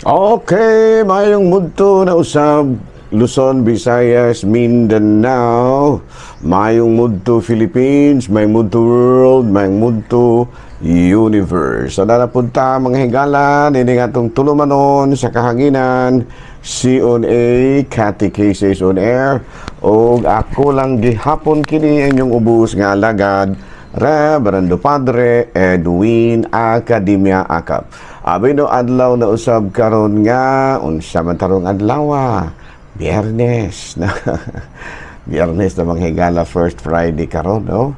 Okay, mayong mudto na usab, Luzon, Visayas, Mindanao, mayong mudto, Philippines, mayong mudto, world, mayong mudto, universe. So na punta, mga higala, nini nga atong tulumanon sa kahanginan, C on A, Catechesis on Air, og ako lang gihapon kini inyong ubos nga alagad, Reverendo Padre Edwin Academia Acap. Abi no, adlaw na usab karon nga unsa man tarong adlaw? Biyernes na. Biyernes na, mga higala, first Friday karon, no.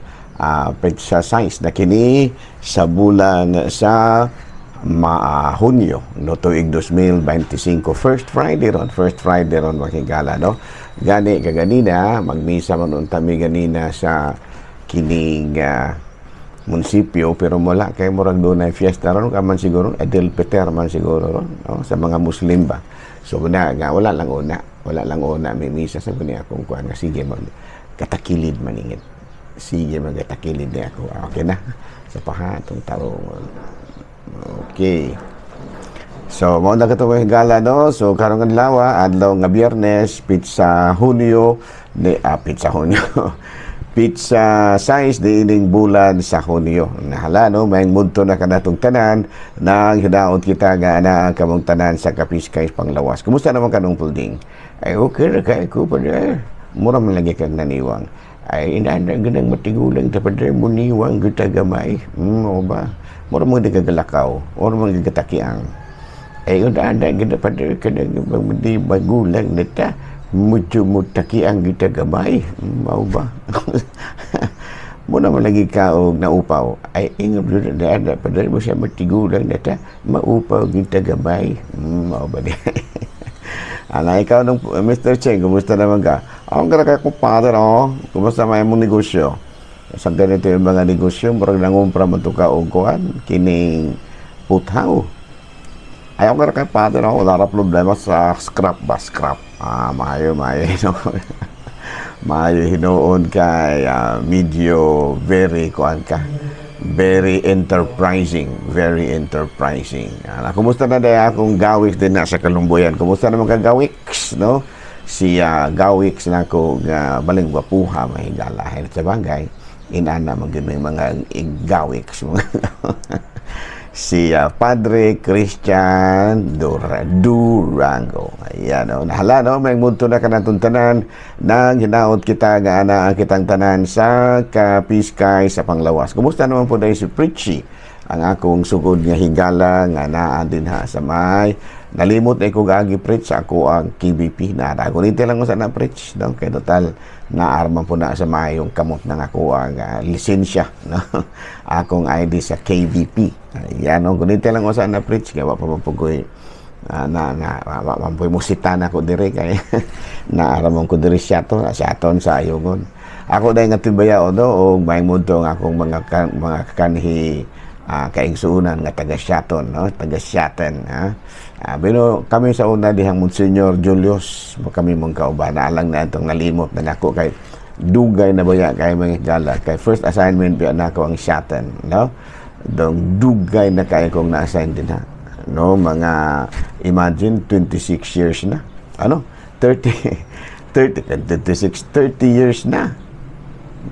Petsa 6 na kini sa bulan sa Hunyo no, tuig 2025. First Friday ron, first Friday ron, mga higala, no. Gani kaganina magmisa man unta mi ganina sa kining munisipyo, pero wala kay murag dunay fiesta ron ka man siguro, Eid el-Fitr man siguro ron, no? Sa mga Muslim ba. So na nga wala lang una may misa sa guni akong kuan nga sige mag katakilid maningit, sige magatakilid ni ako. Ah, okay na sa paha itong tarong. Okay. So, mao na kato, mga higala, no? So, karong adlaw, adlaw nga Biyernes, pitsa Hunyo, ni, pitsa Hunyo, pitsa 6 diining bulan sa Hunyo. Nahala, no? May mudto na kanatong tanan, nang hidaot kita nga ana kamong tanan sa kapiskay panglawas. Kumusta naman kanong pulding? Ay, okay ra kay ko, padre. Mura man lagi kag naniwang. Ay, inana ganang matigulang ta, padre, muniwang kita gamay. O ba? Mura mo di kagalakaw, or mo di katakiang. Ay, una gina, padre, kanang di magulang na ta, mucho mo takiang kita gamay. Mao ba? Muna mo lagi ka og naupaw. Ay, ingab yun na na, padre mo siya matigulang na ta, maupaw kita gamay. Mao ba di? Ana, ikaw nung Mr. Cheng, kumusta naman ka? Ako gara kay ko, father, oh. Kumusta may mong negosyo? Sa ganito yung mga negosyo, murag nangumpra man to ka og kuan, kining puthaw. Ayaw ka kay father, oh. Wala ra problema sa scrap ba, scrap. Ah, maayo, maayo hinuon. Maayo hinuon kay medyo very kuan ka. Very enterprising, very enterprising. Ah, kumusta na daya akong Gawix din na sa Kalumbuyan? Kumusta naman ka, Gawix, no? Si Gawix na ko nga baling gwapuha, mahigala. Sa bagay, inana man gyud may mga Gawix. Si Padre Christian Durango. Ayan, oh. Nahala, no? May munto na kanatong tanan nang hinaot kita nga ana ang kitang tanan sa kapiskay sa panglawas. Kumusta naman po dahil si Pritchie? Ang akong sugod nga higala nga naa din ha sa may nalimot ay ko gaagi preach sa ako ang KBP na gunite lang ko sa na preach, no, kay total naarman po na sa mayong kamot ng ako ang lisensya, no, akong ID sa KBP. Ayan, no, gunite lang ko sa na preach kay wa pa man pugoy na na wa man po'y musita na ko dire kay naaraman ko dire siya aton sa ayungon ako dahil nga tibayaw, no, og may mundo ang akong mga kanhi kaigsuonan nga taga Siaton, no, taga Siaten, ha. Pero kami sa una dihang Monsignor Julius kami mong kauban na lang na itong nalimot na nako kay dugay na baya kay mga gala kay first assignment biya nako ang Siaten, no, dong dugay na kay kong na-assign din ha, no, mga imagine 26 years na, ano, 30 30 26 30 years na,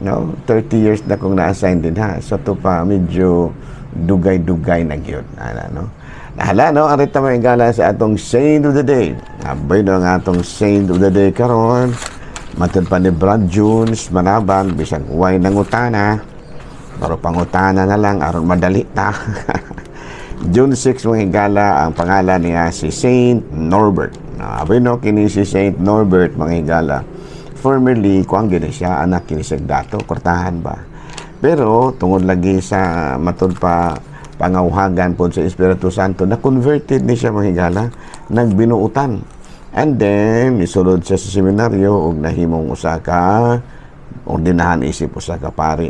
no, 30 years na kong na-assign din ha. So to pa medyo dugay-dugay na gyud ana, no. Nahala, no, arita mo gala sa atong saint of the day. Abay no, ang atong saint of the day karon matod pa ni Brad Jones Manabang, bisag way nangutana pero pangutana na lang aron madali ta. June 6, mga higala, ang pangalan niya si Saint Norbert. Abay no, kini si Saint Norbert, mga higala, formerly kuang gini siya, anak kini siya dato, kortahan ba, pero tungod lagi sa matud pa pangawhagan po sa Espiritu Santo na converted ni siya, mga higala, nagbinuutan, and then isulod siya sa seminaryo ug nahimong usa ka ordinahan isip usa ka pari,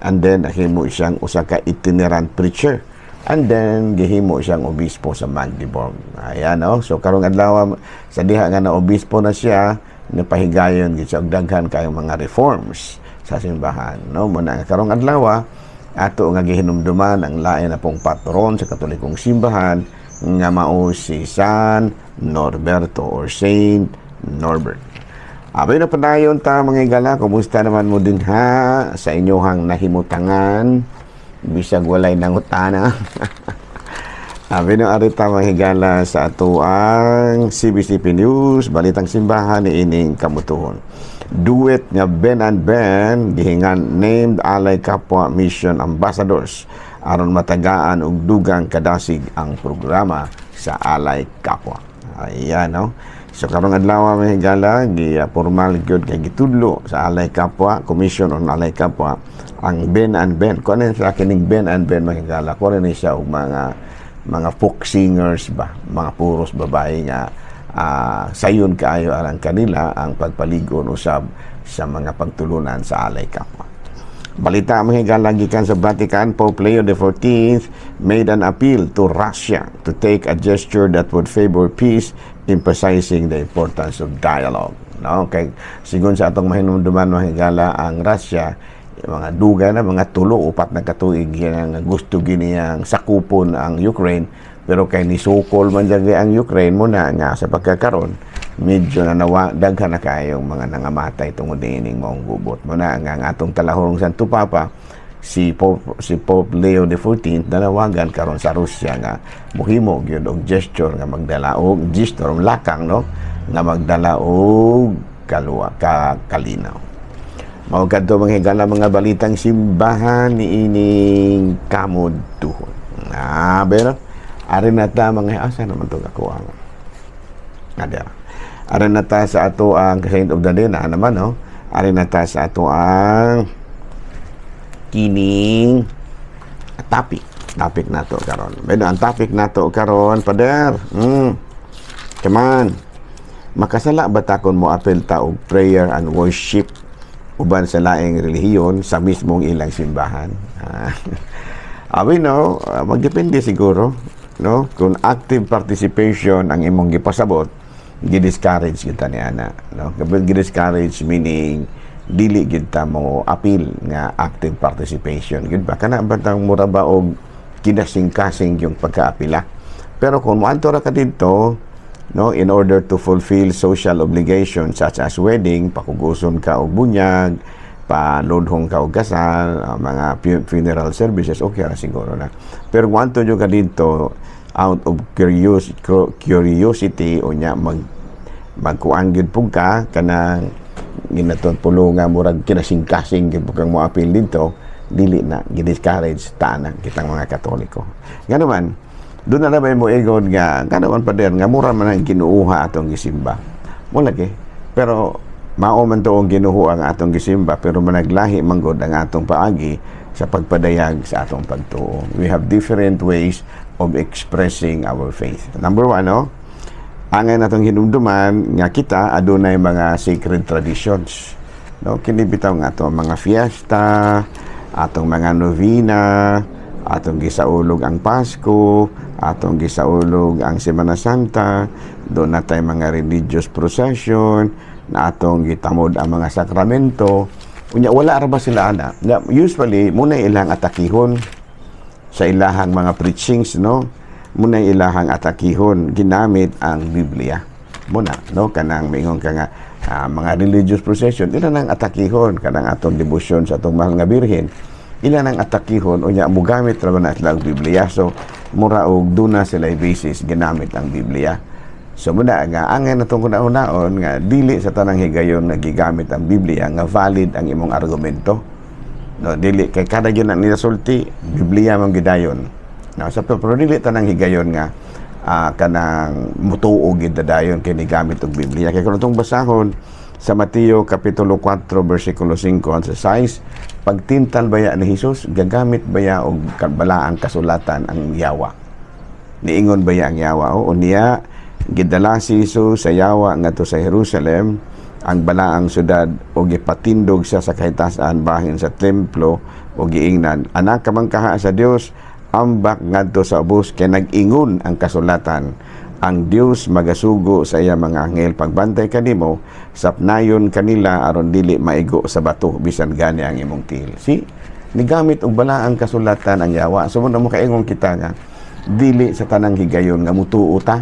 and then nahimo siyang usa ka itinerant preacher, and then gihimo siyang obispo sa Magdeburg. Ayan, no. So karong adlaw sa diha nga na obispo na siya, napahigayon gid siya og daghan kayong mga reforms sa simbahan, no. Muna nga karong adlaw ato nga gihinumduman ang lain na pong patron sa Katolikong simbahan. nga mao si San Norberto or Saint Norbert. Abi na padayon ta, mga higala, kumusta naman mo din ha sa inyohang nahimutangan bisag walay nangutana? Abi no arita, mga higala, sa ato ang CBCP News, Balitang Simbahan ni ining kamutuhon. Duet nga Ben and Ben gihingan named Alay Kapwa Mission Ambassadors aron matagaan og dugang kadasig ang programa sa Alay Kapwa. Ayan, no? So karong adlaw, mga higala, gi formal gyud kay gitudlo sa Alay Kapwa, Commission on Alay Kapwa, ang Ben and Ben. Kung ano sa kining Ben and Ben, mga higala, kung ano siya og mga folk singers ba, mga puros babae nga sayon kaayo alang kanila ang pagpaligon usab sa mga pagtulunan sa Alay Kapwa. Balita, mga higala, gikan sa Vatican, Pope Leo XIV made an appeal to Russia to take a gesture that would favor peace, emphasizing the importance of dialogue. No? Kay sigon sa atong mahinumduman, mga higala, ang Russia, mga dugay na, mga 3, 4 na katuig yan ang gusto giniyang sakupon ang Ukraine, pero kay nisukol man dyan ang Ukraine mo na nga sa pagkakaron medyo nanawa daghan na kayong mga nangamatay tungod niining maong gubot mo na nga ang atong talahorong Santo Papa, si Pope Leo XIV, nanawagan karon sa Russia nga muhimo gyud og gesture nga magdala og gesture og lakang, no, nga magdala og kaluwa ka kalinaw. Mao kadto, mga higala, mga balitang simbahan niining kamudtuhon. Ah, pero ari na ta, mga asa naman to kakuha nga dira. Ari na ta sa ato ang Saint of the Day na naman, no. Ari na ta sa ato ang kining topic. Topic nato karon. Bueno, ang topic nato karon, pader. Come on. Makasala ba ta kung mo apel ta og prayer and worship uban sa laing relihiyon sa mismong ilang simbahan? Ah. Abi no, magdepende siguro, no? Kung active participation ang imong gipasabot, gi-discourage kita ni ana, no? Kapag gi-discourage, meaning dili gid ta mo appeal nga active participation gid ba, kana ba tang mura ba og kinasing-kasing yung pagkaapila. Pero kung moadto ra ka didto, no, in order to fulfill social obligations such as wedding, pakuguson ka og bunyag, paludhong ka og kasal, mga funeral services, okay ra siguro na. Pero kung adto ka didto out of curiosity o nya magkuan gyud pug ka, kanang ginaton pulo nga murag kinasing-kasing gyud pug kang moapil didto, dili na, gi-discourage ta na kitang mga Katoliko. Ngano man doon na ba mo igon nga ngano man, pader, nga mura man ang ginuuha atong gisimba mo lagi, pero mao man to ang ginuho ang atong gisimba, pero managlahi man gud ang atong paagi sa pagpadayag sa atong pagtuo. We have different ways of expressing our faith. Number one, no, angay natong hinumduman nga kita adunay mga sacred traditions, no? Kini bitaw nga ato mga fiesta, atong mga novena, atong gisaulog ang Pasko, atong gisaulog ang Semana Santa, duna tay mga religious procession, na atong gitamod ang mga sakramento. Unya wala ra ba sila ana? Usually muna ilang atakihon sa ilahang mga preachings, no? Muna ilahang atakihon, ginamit ang Biblia muna, no? Kanang maingon ka nga mga religious procession, ila nang atakihon kanang atong debosyon sa atong mahal nga Birhen, ila nang atakihon. Unya mugamit ra ba na sila og Biblia, so mura og duna sila basis ginamit ang Biblia. So muna nga angay natong kunaon nga dili sa tanang higayon nga gigamit ang Biblia nga valid ang imong argumento, no? Dili kay kada gyud na nila sulti Biblia man gidayon, no? Sa pero dili tanang higayon nga kanang mutuo gid dayon kay nigamit og Biblia, kay kung itong basahon sa Mateo kapitulo 4 bersikulo 5 sa 6, pagtintal baya ni Jesus, gagamit baya og balaang kasulatan ang yawa? Niingon baya ang yawa, o niya gidala si Jesus sa yawa ngadto sa Jerusalem, ang balaang syudad, o gipatindog siya sa kahitasan bahin sa templo o giingnan, "Anak ka man kaha sa Dios, ambak ngadto sa ubos, kay nag-ingon ang kasulatan, ang Dios magasugo sa iya mga anghel pagbantay kanimo, sapnayon kanila aron dili maigo sa bato bisan gani ang imong tiil." Si nigamit og balaang kasulatan ang yawa. So mo kaingon kita nga Dili sa tanang higayon nga mutuo ta,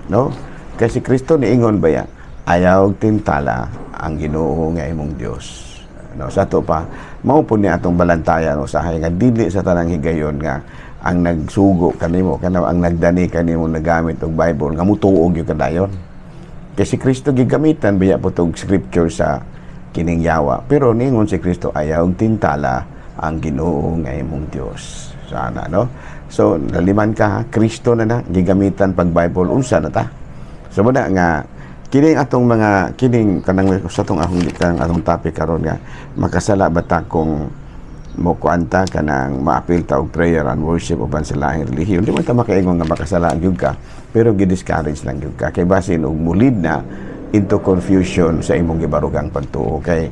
no? Kay si Kristo niingon baya, "Ayaw tintala ang Ginoo nga imong Dios," no? Sa ato pa, mao po ni atong balantayan usahay nga dili sa tanang higayon nga ang nagsugo kanimo, kana ang nagdani kanimo, nagamit og Bible, nga mutuo gyud kadayon. Kay si Kristo gigamitan biya po tog scripture sa kining yawa, pero ningon si Kristo, "Ayaw tintala ang Ginoo nga imong Dios." Sana, no? So naliman ka ha, Kristo na na gigamitan pag Bible, unsa na ta? So muna nga kining atong mga kining kanang sa atong akong kanang atong topic karon nga makasala ba ta kung mo kuanta kanang maapil ta og prayer and worship uban sa lahing relihiyon? Di man ta makaingon nga makasala gyud ka, pero gi-discourage lang gyud ka kay basin og mulid na into confusion sa imong gibarugang pagtuo. Kay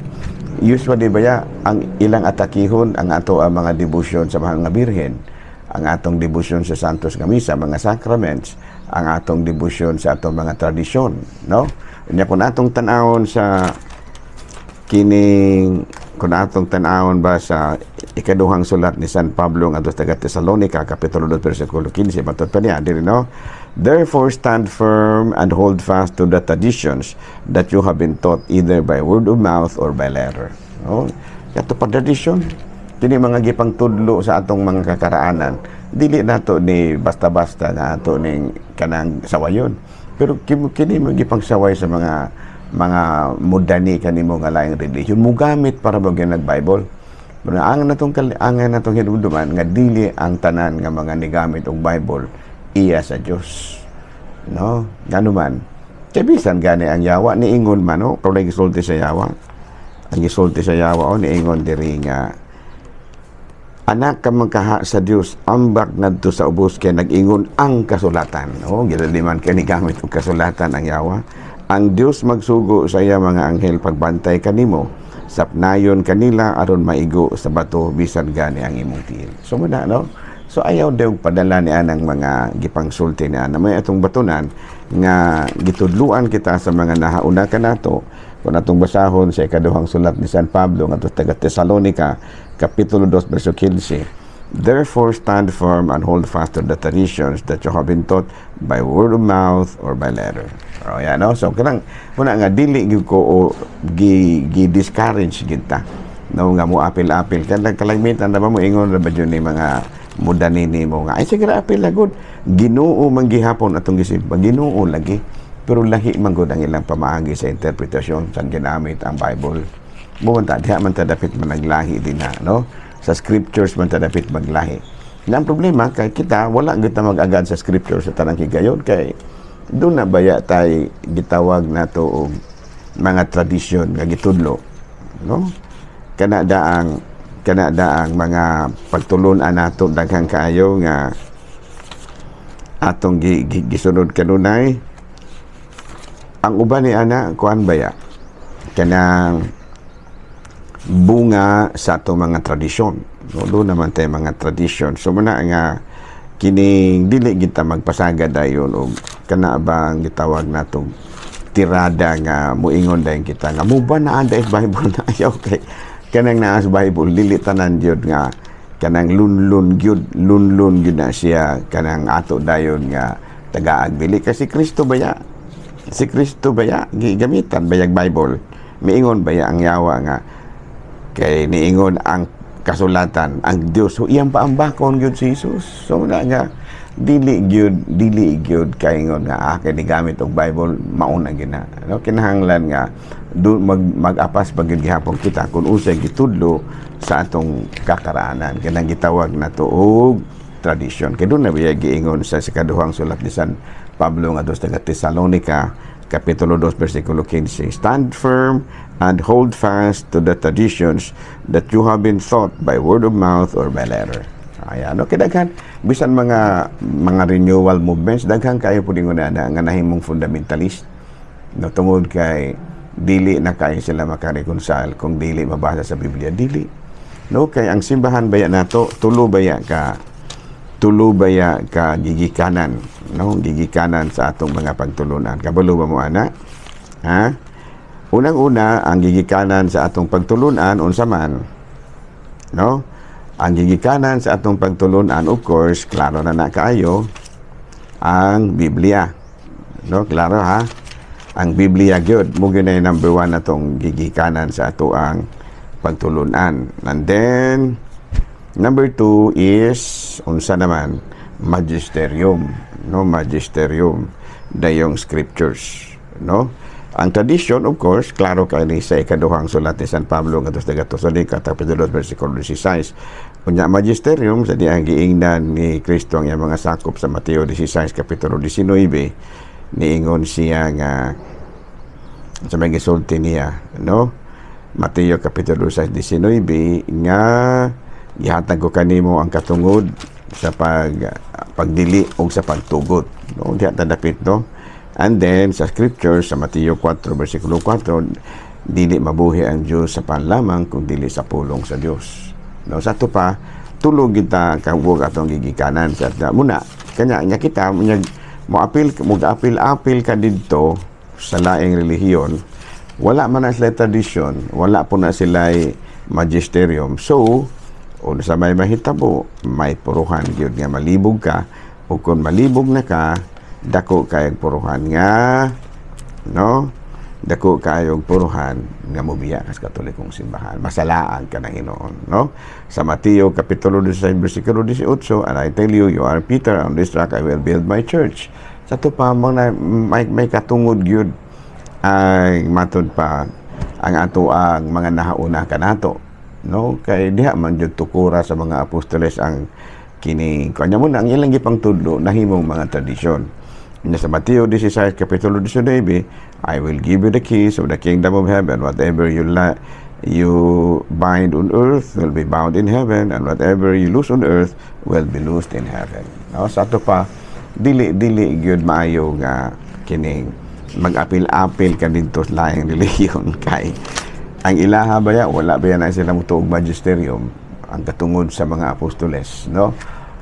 usually baya ang ilang atakihon ang ato ang mga debosyon sa Mahal nga Birhen, ang atong debosyon sa Santos nga Misa, mga sacraments, ang atong debosyon sa atong mga tradisyon, no? Nya kung atong tan-awon sa kining, kung atong tan-awon ba sa ikaduhang sulat ni San Pablo ngadto sa taga Tesalonica, kapitulo 2 bersikulo 15, matod pa niya diri, no? "Therefore stand firm and hold fast to the traditions that you have been taught either by word of mouth or by letter," no? Kato pa tradisyon kini mga gipangtudlo sa atong mga kakaraanan, dili nato ni basta-basta na ato ning kanang sawayon, pero kini mo gipangsaway sa mga mudani kanimo nga laing relihiyon, mugamit para ba nag Bible. Pero ang natong hinumduman nga dili ang tanan nga mga nigamit og Bible iya sa Dios, no? Ngano man, kay bisan gani ang yawa niingon man, no? Kung gisulti sa yawa, ang gisulti sa yawa, o niingon diri nga, "Anak ka magkaha sa Dios, ambak ngadto sa ubos, kay nag-ingon ang kasulatan." Oh, gilaliman kay ni gamit og kasulatan ang yawa. "Ang Dios magsugo sa iya mga anghel pagbantay kanimo. Sapnayon kanila aron maigo sa bato bisan gani ang imong tiil." So muna, no? So ayaw daw padala ni anang mga gipangsulti ni ana. May atong batunan nga gitudluan kita sa mga nahauna kanato. Kung atong basahon sa ikaduhang sulat ni San Pablo ngadto taga Tesalonica, kapitulo 2 verso 15, "Therefore stand firm and hold fast to the traditions that you have been taught by word of mouth or by letter." Oh, yan, no? So kanang muna nga dili gyud ko o gi, gi discourage kita, no, nga mo apil-apil kanang kalagmitan na ba mo ingon ra ba jud ni mga mudani nimo nga, "Ay sige ra, apil la gud, Ginoo man gihapon atong gisimba, Ginoo lagi." Pero lahi man gud ang ilang pamaagi sa interpretasyon sa ginamit ang Bible mo man ta. Diha man ta dapit managlahi din na, no? Sa scriptures man ta dapit maglahi na. Ang problema kay kita wala gyud ta mag-agad sa scripture sa tanang higayon kay doon na baya tay gitawag nato og mga tradisyon nga gitudlo, no? Kana daang mga pagtulun-an nato, daghan kaayo nga atong gisunod kanunay. Ang uban ni ana kuan baya kanang bunga sa atong mga tradisyon, no? Doon naman tayo mga tradisyon. So muna nga kining dili kita magpasagad dayon og kana bang gitawag natong tirada nga muingon dayon kita nga muba na ang Bible na. Ayaw, kay kanang naa sa Bible dili tanan gyud nga kanang lunlun gyud, lunlun gyud na siya kanang ato dayon nga tagaag bili. Kasi Kristo baya, si Kristo baya gigamitan bayag Bible. Miingon baya ang yawa nga kay niingon ang kasulatan, ang Dios. So iyang paambakon gyud si Jesus. So na nga dili gyud kaingon nga kay ni gamit og Bible mauna gina, no? Kinahanglan nga do mag-apas pa gyud gihapon kita kung unsay gitudlo sa atong kakaraanan, kanang gitawag nato og tradisyon. Kay doon na biya giingon sa ikaduhang sulat ni San Pablo nga sa taga Tesalonica, kapitulo 2 bersikulo 15, "Stand firm and hold fast to the traditions that you have been taught by word of mouth or by letter." Ayan, no, kay daghan bisan mga renewal movements, daghan kayo pud ingon na nga nahimong fundamentalist, no, tungod kay dili na kayo sila makareconcile kung dili mabasa sa Biblia. Dili, no? Kay ang simbahan baya nato, tulo baya ka gigikanan, no? Gigikanan sa atong mga pagtulunan. Kabalo ba mo ana, ha? Unang-una, ang gigikanan sa atong pagtulunan, unsa man, no? Ang gigikanan sa atong pagtulunan, of course, klaro na na kaayo, ang Biblia. No, klaro ha? Ang Biblia gyud mao gyud na number one atong gigikanan sa ato ang pagtulunan. And then, number two is, unsa naman, magisterium. No, magisterium. Dayong scriptures. No? Ang tradition, of course, klaro kay ni sa ikaduhang sulat ni San Pablo ngadto sa taga-Tesalonica, Kapitulo 2, versikulo 16. Unya magisterium sa diyang giingnan ni Kristo ang iyang mga sakop sa Mateo 16, Kapitulo 19, niingon siya nga sa mga gisulti niya, no? Mateo Kapitulo 6, 19 nga gihatag ko kanimo ang katungod sa pagdili o sa pagtugot, no? Diha ta dapit, no? And then sa scripture sa Mateo 4 versikulo 4, dili mabuhi ang Dios sa pan lamang kung dili sa pulong sa Dios. No, sa ato pa tulo kita kabuok atong gigikanan sa muna kanya nya kita nya mo apil mo apil apil ka didto sa laing relihiyon, wala man na sila tradisyon, wala po na sila magisterium. So unsa may mahitabo, may puruhan gyud nga malibog ka, ug kung malibog na ka, dako kayog puruhan nga, no, dako kayog puruhan nga mobiya ka sa Katolikong simbahan, masalaan ka ng Hinuon, no? Sa Mateo kapitulo 16 bersikulo 18, "And I tell you, you are Peter, on this rock I will build my church." Sa ato pa mo na may katungod gyud ay matud pa ang ato ang mga nahauna kanato, no? Kay diha man jud tukura sa mga apostoles ang kini kanya mo na ang ilang gipangtudlo nahimong mga tradisyon. Nya sa Mateo 16 kapitulo 19, "I will give you the keys of the kingdom of heaven. Whatever you bind on earth will be bound in heaven, and whatever you loose on earth will be loosed in heaven." No, sa ato pa dili dili gyud maayo nga kining mag-apil-apil ka didto sa laing relihiyon kay ang ilaha baya wala baya na sila motuog magisterium, ang katungod sa mga apostoles, no?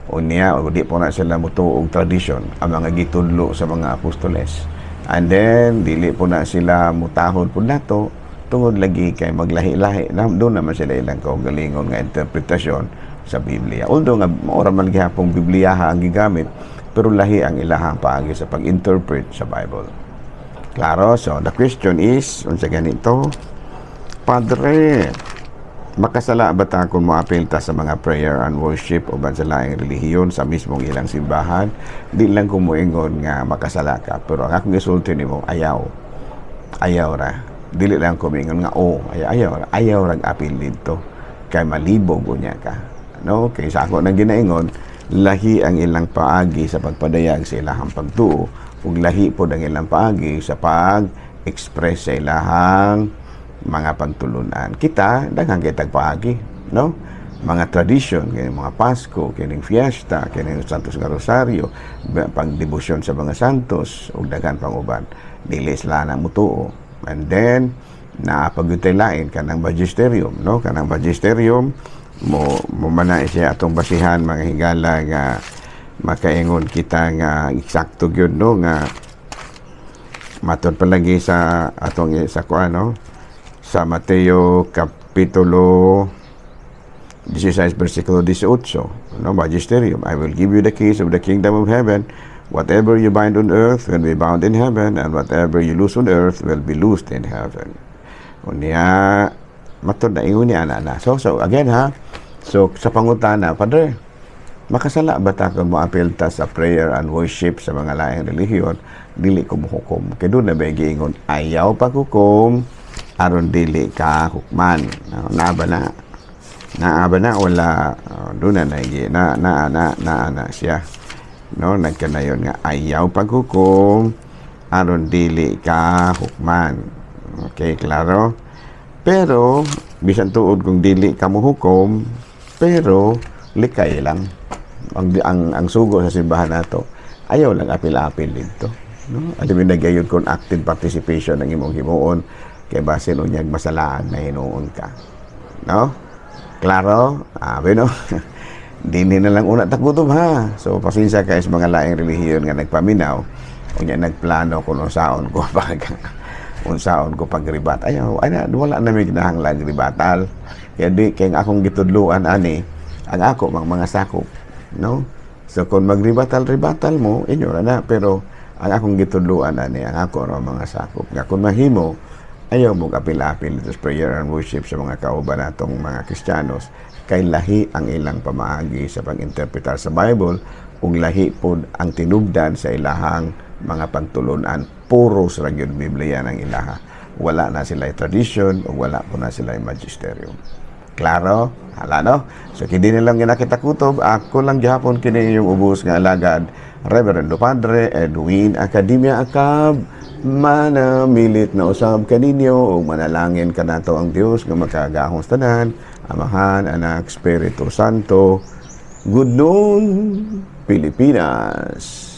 Unya o di po na sila motuo og tradisyon, ang mga gitudlo sa mga apostoles. And then dili po na sila mutahod po nato tungod lagi kay maglahi-lahi na doon naman sila ilang kaugalingon nga interpretasyon sa Biblia, although nga maura man gihapong Biblia ang gigamit, pero lahi ang ilahang paagi sa pag-interpret sa Bible. Klaro? So the question is, unsa ganito, Padre, makasala ba ta kung moapil ta sa mga prayer and worship uban sa laing relihiyon sa mismong ilang simbahan? Di lang ko moingon nga makasala ka, pero ang akong gisulti nimo, ayaw. Ayaw ra. Dili lang ko moingon nga oh, ayaw, ayaw ra. Ayaw ra apil didto kay malibog unya ka. No? Kay sa ako nang ginaingon, lahi ang ilang paagi sa pagpadayag sa ilahang pagtuo ug lahi pod ang ilang paagi sa pag-express sa ilahang mga pagtulunan. Kita, daghan kitag paagi, no? Mga tradisyon, kining mga Pasko, kining fiesta, kining Santos nga Rosario, pagdebosyon sa mga santos, ug daghan pang uban. Dili sila na mutuo. And then, naa pa gyud lain kanang magisterium, no? Kanang magisterium, mo mo man na siya atong basihan, mga higala, nga makaingon kita nga eksakto gyud, no, nga matod palagi sa atong sa kuan, no, sa Mateo kapitulo 16 versikulo 18, no? Magisterium, "I will give you the keys of the kingdom of heaven. Whatever you bind on earth will be bound in heaven, and whatever you loose on earth will be loosed in heaven." Unya matod na ingon niya ana na. So again ha, so sa pangutana, "Padre, makasala ba ta kung moapil ta sa prayer and worship sa mga laing relihiyon?" Dili ko mohukom kay doon na ba giingon, ayaw paghukom aron dili ka hukman. No, naa ba na? Naa ba na? Wala. Oh, doon na na na na na na, na siya. No, nagkanayon nga ayaw paghukom aron dili ka hukman. Okay, klaro? Pero bisan tuod kung dili ka mohukom, pero likay lang. Ang sugo sa simbahan nato, ayaw lang apil-apil dito. No? Alimi nagayon kung active participation ang imong himuon kay basin unyag masalaan na hinuon ka. No? Klaro? Ah, bueno. Dini na lang una tagutom ha. So pasensya kay sa mga laing relihiyon nga nagpaminaw. Unya nagplano kung unsaon ko pagribat. Ayaw, ay na, wala na may kinahanglan ribatal. Kaya di kay akong gitudluan ani Ang ako mang mga sakop, no? So kung magribatal-ribatal mo, inyo ra na, pero ang akong gitudloan ani ang ako ra mga sakop. Nga kung mahimo, ayaw mo apil-apil sa prayer and worship sa mga kauban natong mga Kristiyanos kay lahi ang ilang pamaagi sa pag-interpretar sa Bible ug lahi pod ang tinubdan sa ilahang mga pagtulunan. Puro sa gyud Biblia ng ilaha. Wala na sila tradition o wala po na sila magisterium. Klaro? Hala, no? So, kini nilang ginakita kutob, ako lang gihapon kini yung ubos nga alagad, Reverendo Padre Edwin Academia Acab, manamilit na usab kaninyo ug manalangin kanato ang Dios nga makagahom sa tanan, Amahan, Anak, Espiritu Santo. Good noon, Pilipinas.